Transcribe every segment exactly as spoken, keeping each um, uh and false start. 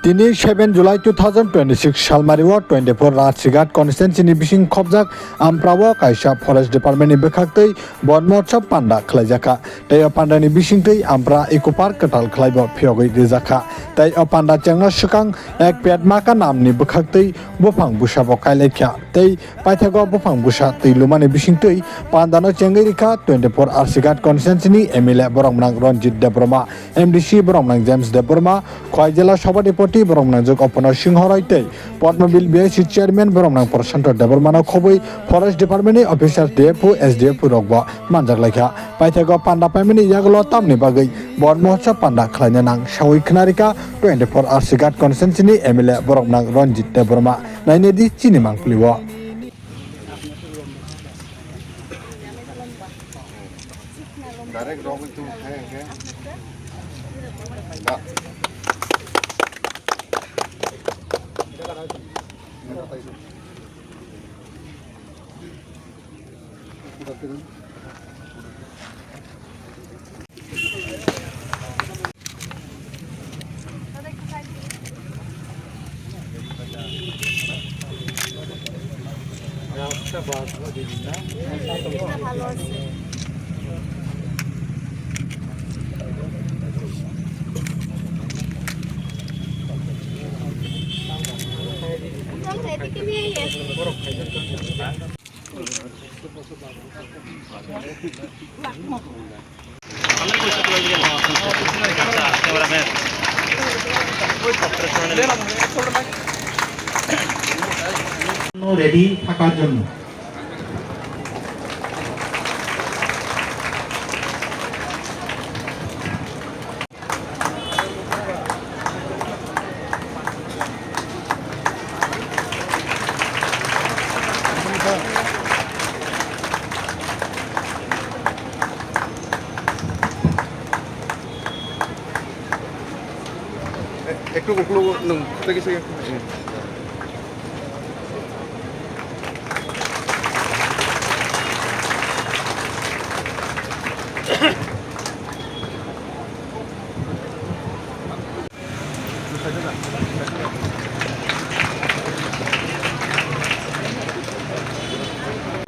Tini seven July two thousand twenty-six salmari o twenty-four Rasighat constituency ni bising khobjak Ampra o kaisa Forest Department ni bwkhaktwi Bon Mohotsab panda khlaijakha. Tei o panda ni bisingtwi Ampra Eco Park kwtal khlaibo phiyogwi rijakha. Tei o panda chengna swkang Ek Ped Maa Ka Naam ni bwkhaktwi buphang bwsabo kailaikha. Tei paithago buphang bwsa twi lumani bisingtwi pandano chengwi rikha twenty-four Rasighat constituency ni M L A borok mwnang Ranjit Debbarma, M D C borok mwnang James Debbarma, Khowai Jela Sabhadipoti borok mwnang Jog Opona Singha Roy tei Padmabil B I C chairman borok mwnang Prashanto Debbarmano khobwi Forest Department ni officer, D F O, S D F O rokbo manjak laikha. Paithago panda paimani yagulo tamni bagwi Bon Mohotsab panda khlaina nang sawi khna rikha twenty-four Rasighat constituency ni M L A borok mwnang Ranjit Debbarma. Nainedi chini mangpili o. Direct rock itu hai ke. Da. Ready থাকার জন্য। একটু উকলো নং থেকে সে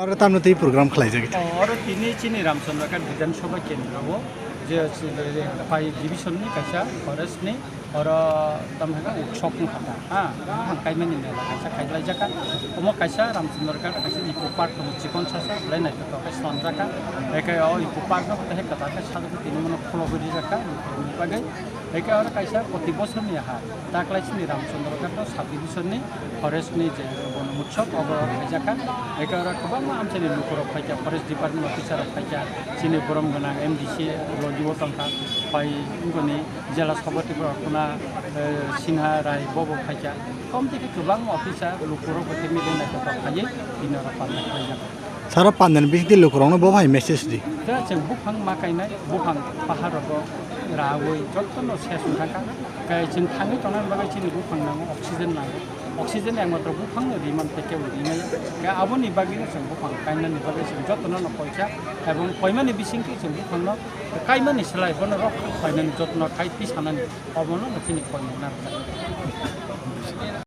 Oro tamno tei program khlaijak. Oro tini chini Ramchandra Ghat Bidhan Sabha Kendra o je, je, je, pai division ni kaisa forest ni oro tamo hwnka utsob wngkha ta, ha, buphang kaimani mela kaisa kailaijak kha. Omo kaisa Ramchandra Ghat kaisa eco park tongo, chikon sasa belai naithotok khe swnamjak kha. Eke o eco park no tei kwtal khe sajagwi tini mano khulogwi rijak kha, bagwi. Eke oro kaisa proti bosorni ha taklai chini Ramchandra Ghat no sub division ni forest ni je Bon Mohotsab obo khaijak kha. Eke oro kwbangma amchaini lukurok phaikha, forest department officer rok phaikha, chini borom gwnang M D C logi o tongkha, pai wngkoni jela sabhapati borok khuna, eh, Singha Rai bobo phaikha. Kom tei khe kwbangma officer lukurok bai khe mili naithotok khaiwi tini oro panda khlaijak. Saro pandani bisingtwi lukurokno bo hai message di. Tei chwng buphang ma kainai, buphang pahar rogo raui jotono ses wngkha kha. Khe chwng thangwi tongnani bagwi chini buphang nango, oxygen nango. Oxygen ekmatro buphangno ri man tei kebo ri maya. Khe aboni bagwino chwng buphang kainani bagwi chwng jotono no koikha. Ebong koimani bisingtwi chwng buphangno kaimani slai bono rok khainani jotono khai twi sanani. Obono no chini koimung narwkha.